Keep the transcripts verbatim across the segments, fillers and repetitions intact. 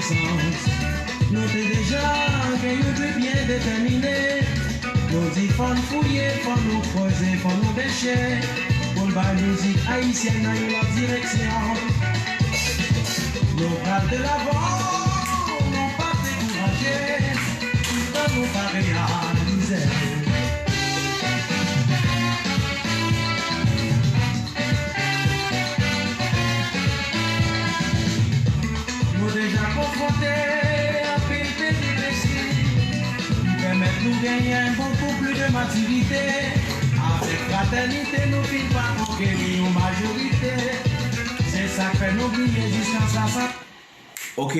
Nou te deja gen yon bi byen detèmine. Nou di fò n fouye, fò nou kreze, fò nou dèche, pou n bay mizik ayisyèn nan yon lòt direksyon. Nou pral de lavan, nou p ap dekouraje, toutan nou pa reyalize. Nou deja konfwonte anpil peripesi ki pèmèt nou genyen bokou pli de matirite. Avèk fratènite, nou fin pa konkeri yon majorite. Se sa k fè nou bliye jis nan swasant. Ok.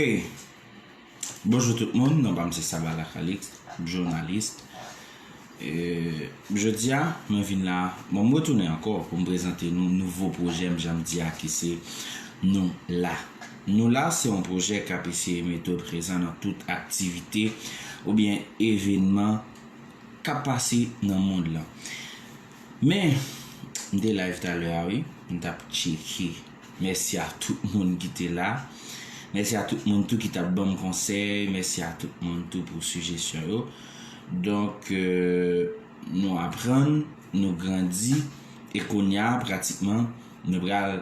Bonjou tout moun, non pa m se Sabala Calixte, jounalis. E, jodi a, mwen vin la, bon, m retounen ankò pou m prezante nou nouvo pwojè m, jan m di a, ki se Nou La. Nou La se yon pwojè k ap eseye mete w prezan nan tout aktivite oubyen evènman k ap pase nan mond lan. Men, m te live talè a, wi, m t ap tcheke. Mèsi a tout moun ki te la. Mèsi a tout moun tou ki t ap ban m konsèy. Mèsi a tout moun tou pou sijesyon yo. Donk, euh, nou aprann, nou grandi, e kounye a, pratikman, nou pral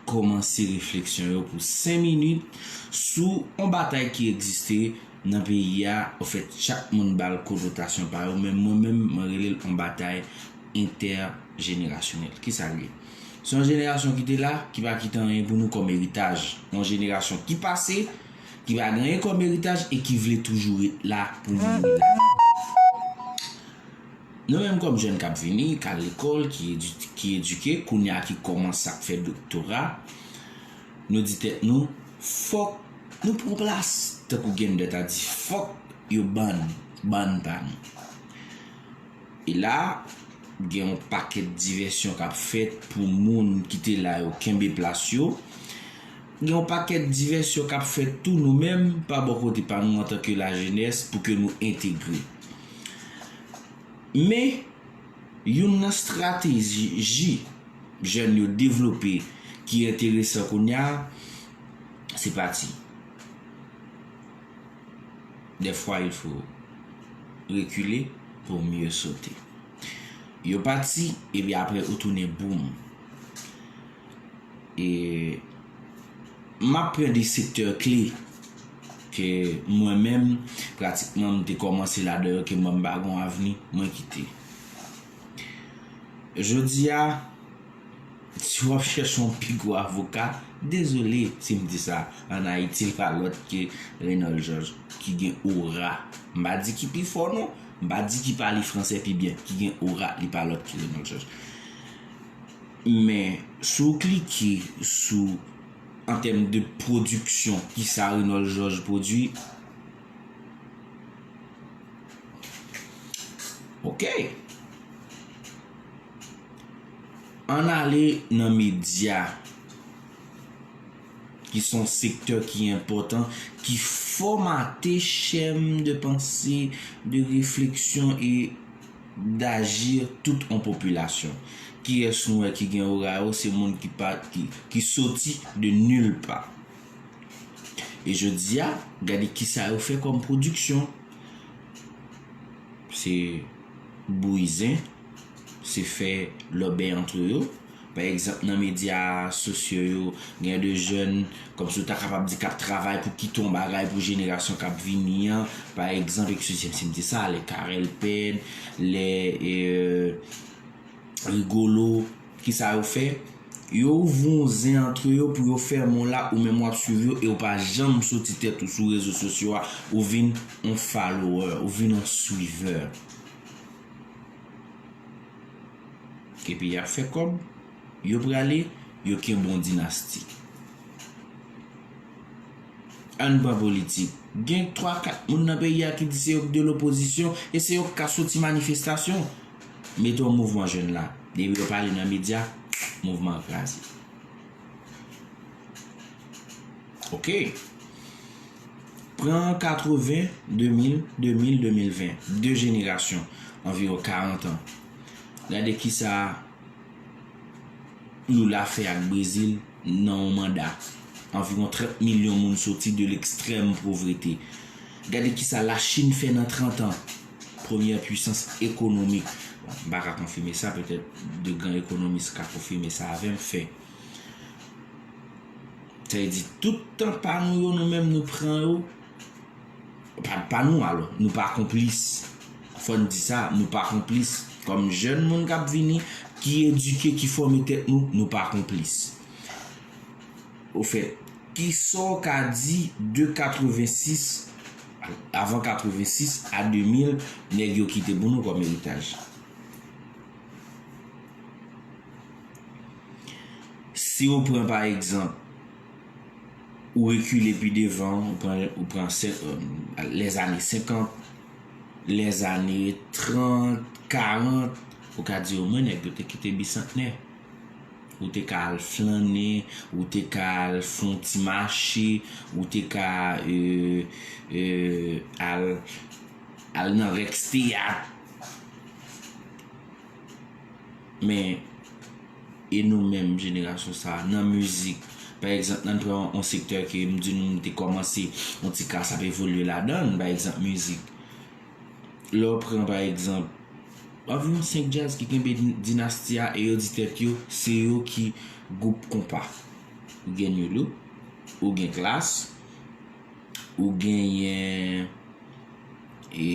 kòmanse refleksyon yo pou senk minit sou yon batay ki egziste nan peyi a. Anfèt, chak moun ba l konotasyon pa yo, men mwen menm, mwen rele l yon batay entèjenerasyonèl. Kisa l ye? Se yon jenerasyon ki te la, ki pa kite anyen pou nou kòm eritaj. Yon jenerasyon ki pase, ki pa gen anyen kòm eritaj e ki vle toujou ret la pou mouri la. Nou menm kòm jèn k ap vini, k al lekòl, ki edi-, ki edike, kounye a ki kòmanse ap fè doktora, nou di tèt nou, fòk nou pran plas, tankou Gendè ta di, fòk yo ban n, ban n pa nou. E la, gen yon pakèt divèsyon k ap fèt pou moun ki te la yo kenbe plas yo. Gen yon pakèt divèsyon k ap fèt tou nou menm, pa bò kote pa nou antanke lajenès, pou ke nou entegre. Men, youn nan estrateji jèn yo devlope ki enteresan kounye a, se pati. Des fois, il faut reculer pour mieux sauter. Yo pati, epi apre ou tounen boum. E m ap pran de sektè kle ke mwen menm, pratikman, m te kòmanse ladan yo, ke mwen m pa gon avni, mwen kite. Jodi a, si w ap chèche yon pi gwo avoka, dezole si m di sa, ann Ayiti, li pa lòt ke Renold Georges, ki gen ora. M pa di ki pi fò, non. M pa di ki pale fransè pi byen, ki gen ora, li pa lòt ke Renold Georges. Men, si w klike sou, an tèm de pwodiksyon, ki sa Renold Georges pwodui, ok. Ann ale nan medya, ki se yon sektè ki enpòtan, ki fòmate chèm de panse, de refleksyon e d'agir tout yon popilasyon. Kiyès nou wè ki gen ora yo? Se moun ki pa, ki, ki soti de nil pa. E jodi a, gade kisa yo fè kòm pwodiksyon. Se bouyi zen, se fè lòbèy antre yo. Pa egzanp, nan medya sosyo yo, gen de jèn, kòmsi w ta kapab di, k ap travay pou kite yon bagay pou jenerasyon k ap vini an. Pa egzanp, eskize m si m di sa, lè Carel Pèn, lè, e, Rigolo, kisa yo fè? Yo ouvri yon zen antre yo pou yo fèmen w la, ou menm w ap swiv yo, e w pa janm soti tèt ou sou rezo sosyo a, ou vin yon follower, ou vin yon swivè. Epi y ap fè kòb, yo prale, yo kenbe yon dinasti. Ann pran politik. Gen twa kat moun nan peyi a ki di se yo k de lopozisyon e se yo k ka soti manifestasyon. Mete yon mouvman jèn la. Depi yo pale nan medya, mouvman an kraze. Ok. Pran katreven, de mil, de mil, de mil ven. De jenerasyon, anviwon karant an. Gade kisa Lula fè ak Brezil nan yon manda. Anviwon trant milyon moun soti de lekstrèm povrete. Gade kisa Lachin fè nan trant an. Premyè pwisans ekonomik. Bon, m pa ka konfime sa, petèt de gran ekonomis ka konfime sa avè m, fè. Sa vle di, tout tan pa nou yo, nou menm, nou pran yo. Pa, pa nou, alò, nou pa konplis. Fò n di sa, nou pa konplis. Kòm jèn moun k ap vini, ki edike, ki fòme tèt nou, nou pa konplis. Ofèt, kisa w ka di de katrevensis, avan katrevensis a de mil, nèg yo kite pou nou kòm eritaj? Si w pran, pa egzanp, ou rekile pi devan, ou pran, ou pran sen-, euh, lèzane senkant, lèzane trant, karant, ou ka di omwen nèg yo te kite Bisantnè. Ou te ka al flannen, ou te ka al fè yon ti mache, ou te ka, euh, euh, al, al nan Rex Teyat. Men, e nou menm, jenerasyon sa a, nan mizik, pa egzanp, ann pran yon sektè ke m di nou, m te kòmanse yon ti kras ap evolye ladan l, pa egzanp, mizik. Lè w pran, pa egzanp, anviwon senk djaz ki kenbe din-, dinasti a e yo di tèt yo, se yo ki gwoup konpa. Ou gen New Look, ou gen Klass, ou genyen, e,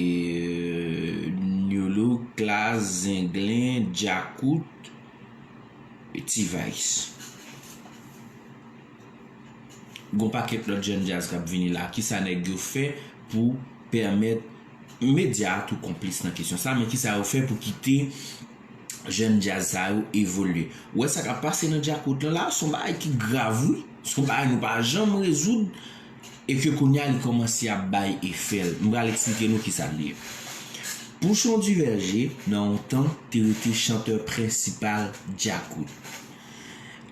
New Look, Klass, Zenglen, Djakout, e T-Vice. Gon pakèt lòt jèn djaz k ap vini la. Kisa nèg yo fè pou pèmèt medya a tou konplis nan kesyon sa, men kisa yo fè pou kite jèn djaz sa yo evolye? Ou wè sa k ap pase nan Djakout lan la, se yon bagay ki grav, wi. Se yon bagay nou pa janm rezoud e ke kounye a li kòmanse ap bay efè l. M pral eksplike nou kisa l ye. Pouchon Duverger, nan yon tan, te rete chantè prensipal Djakout.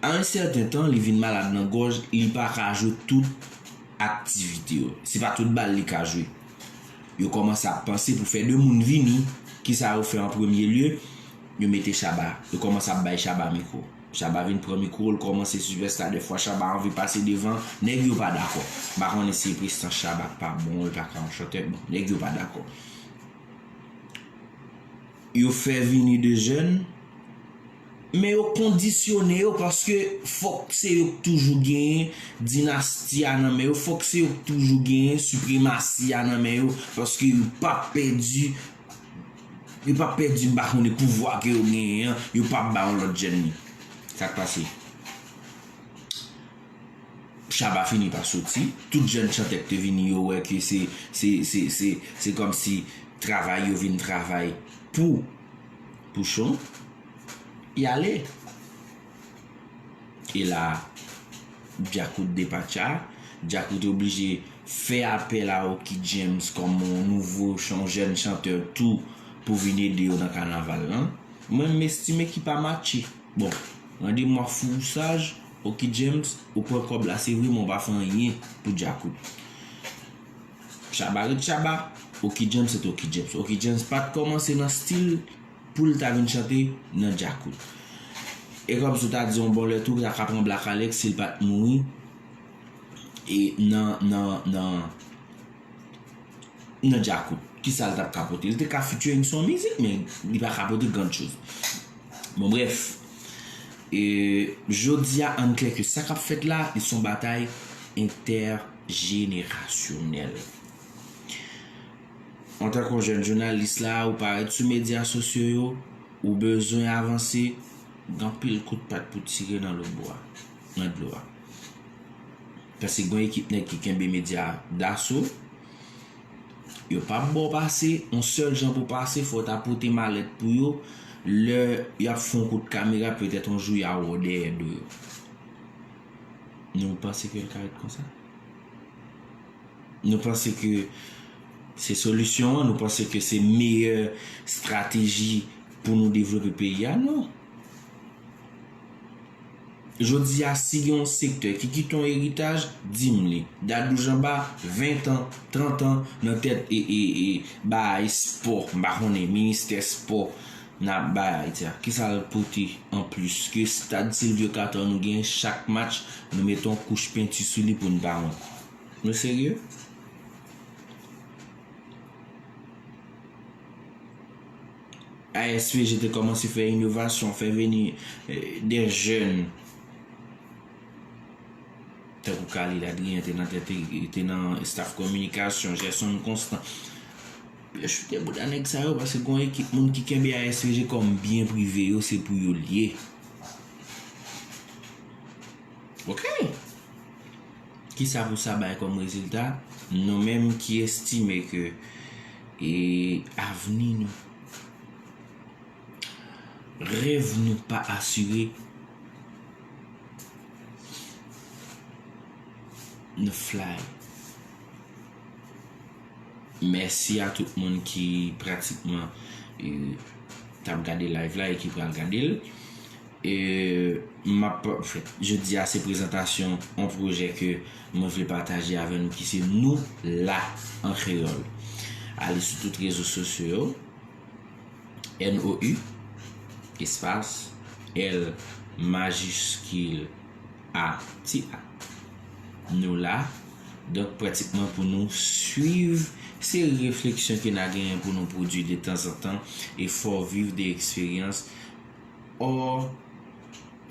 A yon sèten tan, li vin malad nan gòj, li pa ka jwe tout aktivite yo. Se pa tout bal li ka jwe. Yo kòmanse ap panse pou fè de moun vini. Kisa yo fè an premye lye? Yo mete Shabba. Yo kòmanse ap bay Shabba mikwo. Shabba vin pran mikwo, l kòmanse sipèsta. Dèfwa, Shabba anvi pase devan. Nèg yo pa dakò. M pa konnen si e prestans Shabba k pa bon, li pa ka yon chantè. Bon, nèg yo pa dakò. Yo fè vini de jèn, men yo kondisyone yo paske fòk se yo k toujou genyen dinasti a nan men yo, fòk se yo k toujou genyen sipremasi a nan men yo, paske yo p ap pèdi, yo p ap pèdi, m pa konnen, pouvwa ke yo genyen an, yo p ap ba yon lòt jèn li. Sa k pase? Shabba fini pa soti. Tout jèn chantè k te vini yo wè ke se, se, se, se, se kòmsi travay yo vin travay pou Pouchon. Y ale. E la, Djakout depatcha. Djakout oblije fè apèl a Oky James kòm yon nouvo chan-, jèn chantè tou pou vin ede yo nan kanaval lan. Mwen, m estime ki pa matche. Bon, randemwa fou ou saj, Oky James, ou pran kòb la, se vre, men w pa fè anyen pou Djakout. Shabba ret Shabba, Oky James ret Oky James. Oky James pa t kòmanse nan stil pou l ta vin chante nan Djakout. E kòmsi w ta di yon bò lè tou, ta ka pran Black Alex si l pa t mouri. E nan, nan, nan, nan Djakout. Kisa l t ap ka pote? Li te ka featuring sou yon mizik, men li pa ka pote grann choz. Bon, brèf. E, jodi a, ann klè ke sa k ap fèt la, li se yon batay entèjenerasyonèl. Antanke yon jèn jounalis la, ou parèt sou medya sosyo yo, ou bezwen avanse, gen anpil kout pat pou tire nan lobwa, nan dlo a. Paske gen yon ekip nèg ki kenbe medya a daso, yo p ap ba w pase, yon sèl jan pou w pase, fò w ta pote malèt pou yo, lè y ap fè yon kout kamera, petèt yon jou y a wè w dèyè do yo. Nou panse ke l ka ret konsa? Nou panse ke se solisyon an? Nou panse ke se meyè estrateji pou nou devlope peyi a? Non. Jodi a, si gen yon sektè ki kite yon eritaj, di m li. Dadou Janba, ven tan, trant an nan tèt e, e, e, bay espò, m pa konnen, ministè espò. n ap bay Ayiti a? Kisa l pote anplis ke stad Silvio Cator nou gen chak match, nou mete yon kouch penti sou li pou n pa wont? Nou serye? A S V G te kòmanse fè inovasyon, fè vini, eh, de jèn. Tankou Khalil Adrien te nan tèt, te nan staff kominikasyon, Gerson Constant. Yo choute bouda nèg sa yo, paske gon ekip moun ki kenbe A S V G kòm byen prive yo, se pou yo l ye. Ok. Kisa pou sa bay kòm rezilta? Nou menm ki estime ke, e, avni nou, rèv nou pa asire, nou fly. Mèsi a tout moun ki pratikman, e, t ap gade live la e ki pral gade l. E, m ap fè, jodi a se prezantasyon yon pwojè ke mwen vle pataje avè nou ki se Nou La an kreyòl. Ale sou tout rezo sosyo yo, N O U, espas, L majiskil A ti A. Nou la, donk pratikman pou nou swiv seri refleksyon ke n a genyen pou nou pwodui de tanzantan e fè w viv de eksperyans hors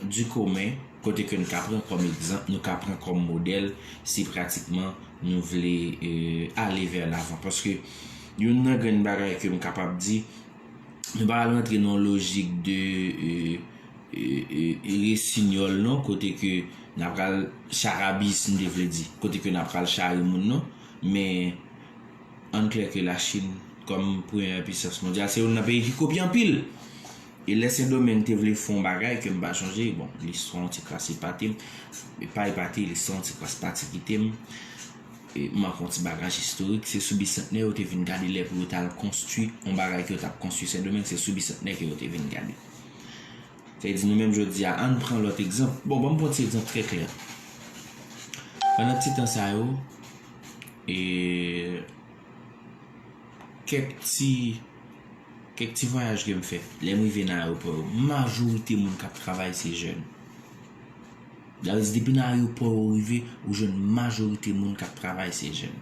du commun, kote ke n ka pran kòm egzanp, nou ka pran kòm modèl, si pratikman nou vle, e, ale vè lavan. Paske youn nan grenn bagay ke m kapab di, nou pa al rantre nan yon lojik de, e, e, e, e resinyòl non, kote ke n ap pral charabis, m te vle di, kote ke n ap pral chare moun non, men ann klè ke Lachin, kòm premyè pisans mondyal, se youn nan peyi ki kopye anpil. E lè Sendomeng te vle fè yon bagay ke m pa chonje, bon, listwa yon ti kras epate m, e pa epate, listwa yon ti kras pati kite m. E m ap fè yon ti bagaj istorik, se sou Bisantnè yo te vin gade lè pou yo t al konstwi yon bagay ke yo t ap konstwi Sendomeng, se sou Bisantnè ke yo te vin gade. Sa vle di nou menm jodi a, ann pran lòt egzanp. Bon, ban m pran yon ti egzanp trè klè. Pandan ti tan sa yo, e, kèk ti, kèk ti vwayaj ke m fè, lè m rive nan ayewopò yo, majorite moun k ap travay se jèn. Sa vle di depi nan ayewopò yo rive, ou jwenn majorite moun k ap travay se jèn.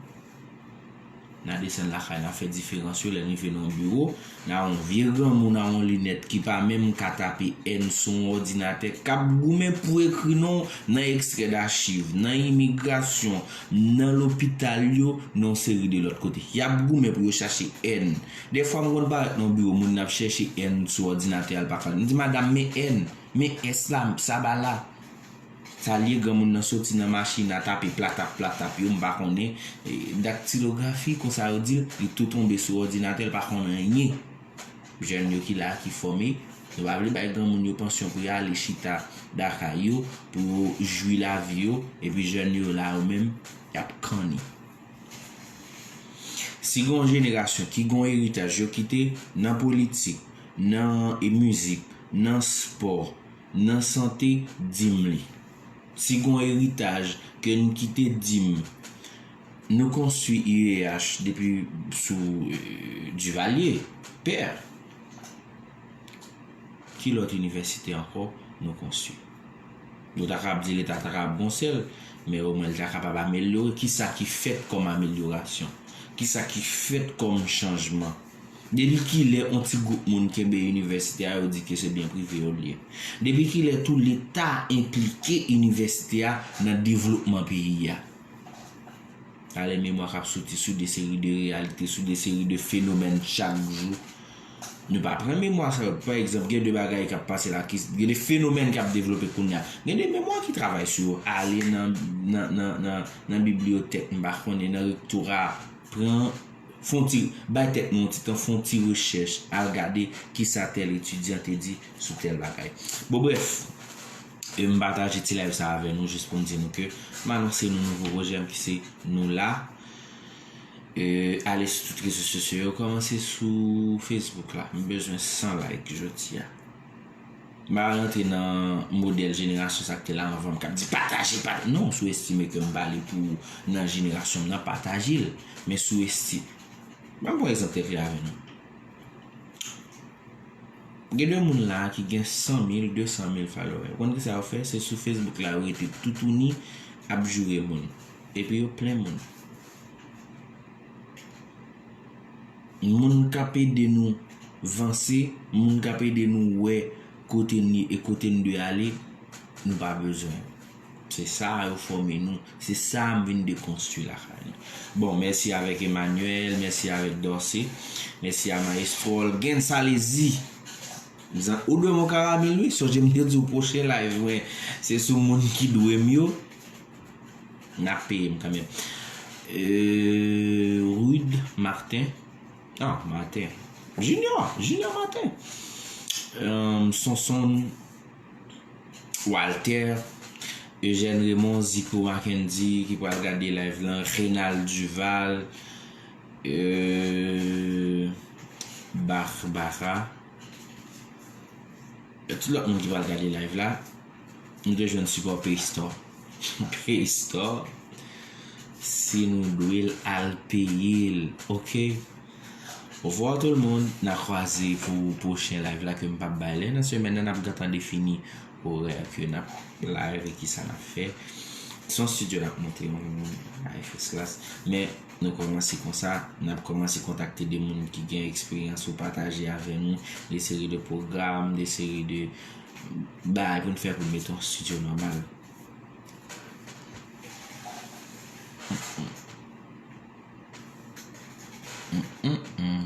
N a desann lakay, n a fè diferans yo, lè n rive nan yon biwo, n a yon vye granmoun a yon linèt ki pa menm ka tape N sou yon òdinatè, k ap goumen pou ekri non w nan ekstrè dachiv, nan imigrasyon, nan lopital yo, nan yon seri de lòt kote. Y ap goumen pou yo chache N. Dèfwa m konn parèt nan yon biwo, moun nan ap chèche N sou òdinatè a, l pa ka. M di, "Madanm, men N, men S la, sa ba la." Sa l ye, granmoun nan soti nan machin, a tape platap, platap yo, m pa konnen, e, daktilografi, konsa yo di l, li tou tonbe sou òdinatè, l pa konn anyen. Jèn yo ki la, ki fòme, nou pa vle bay granmoun yo pansyon pou y ale chita lakay yo, pou yo jwi lavi yo, epi jèn yo la, yo menm, y ap kanni. Si gon jenerasyon ki gon eritaj yo kite nan politik, nan, e, mizik, nan spò, nan sante, di m li. Si gon eritaj ke n kite, di m, nou konstwi U E H depi sou, e, Duvalier, pè. Ki lòt inivèsite ankò nou konstwi? Nou ta kab di Leta ta kab gon sèl, men omwen li ta kapab amelyore. Kisa ki fèt kòm amelyorasyon? Kisa ki fèt kòm chanjman? Depi kilè yon ti gwoup moun kenbe inivèsite a, yo di ke se byen prive yo l ye? Depi kilè tou Leta enplike inivèsite a nan devlopman peyi a? Talè memwa k ap soti sou de seri de reyalite, sou de seri de fenomèn chak jou. Nou pa pran memwa sa yo. Pa egzanp, gen de bagay k ap pase la, ki, gen de fenomèn k ap devlope kounye a. Gen de memwa ki travay sou yo. Ale nan, nan, nan, nan, nan bibliyotèk, m pa konnen, nan rektora, pran, fè yon ti, bay tèt nou yon ti tan, fè yon ti rechèch, al gade kisa tèl etidyan te di sou tèl bagay. Bon, brèf, e m pataje ti live sa avè nou jis pou m di nou ke m anonse nou nouvo pwojè m ki se Nou La. E, ale sou tout rezo sosyo yo, kòmanse sou Facebook la. M bezwen san like jodi a. M pa rantre nan modèl jenerasyon sa k te la anvan m k ap di, "Pataje, pataje." Non, si w estime ke m pale pou nan jenerasyon m nan, pataje l. Men si w esti-, ban m pran egzanp trè klè avè nou. Gen de moun la ki gen san mil, de san mil follower. Ou konn kisa yo fè? Se sou Facebook la yo rete toutouni ap joure moun. Epi yo plen moun. Moun k ap ede nou vanse, moun k ap ede nou wè kote n ye e kote n dwe ale, nou pa bezwen. Se sa yo fòme nou. Se sa m vin dekonstwi lakay nou. Bon, mèsi avèk Emmanuel, mèsi avèk Dorcé, mèsi a Maestro Olgen Salezi. Ou dwe m yon karamèl, wi. Sonje m te di w pwochen live mwen, se sou moun ki dwe m yo. N ap peye m kanmenm. Euh, Rude Martin. Ah, Martin. Junior, Junior Martin. Euh, Sonson Walter, Eugène Raymond, Zico Mackendy ki pral gade live lan, Renald Duval, euh, Barbara, tout lòt moun ki pral gade live la, nou te jwenn sipò Paystore. Paystore, si nou dwe l, al peye l, oke? Au revoir tout le monde, n a kwaze pou pwochen live la ke m p ap bay lè nan semèn nan, n ap gentan defini orè ke n ap live e kisa n ap fè. Se yon studio n ap monte, yon live first class, men nou kòmanse konsa, n ap kòmanse kontakte de moun ki gen eksperyans pou pataje avè nou de seri de pwogram, de seri de bagay pou n fè pou n mete yon studio nòmal.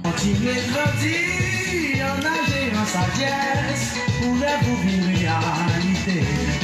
Kontinye grandi an naje an sajès pou rèv ou vin reyalite.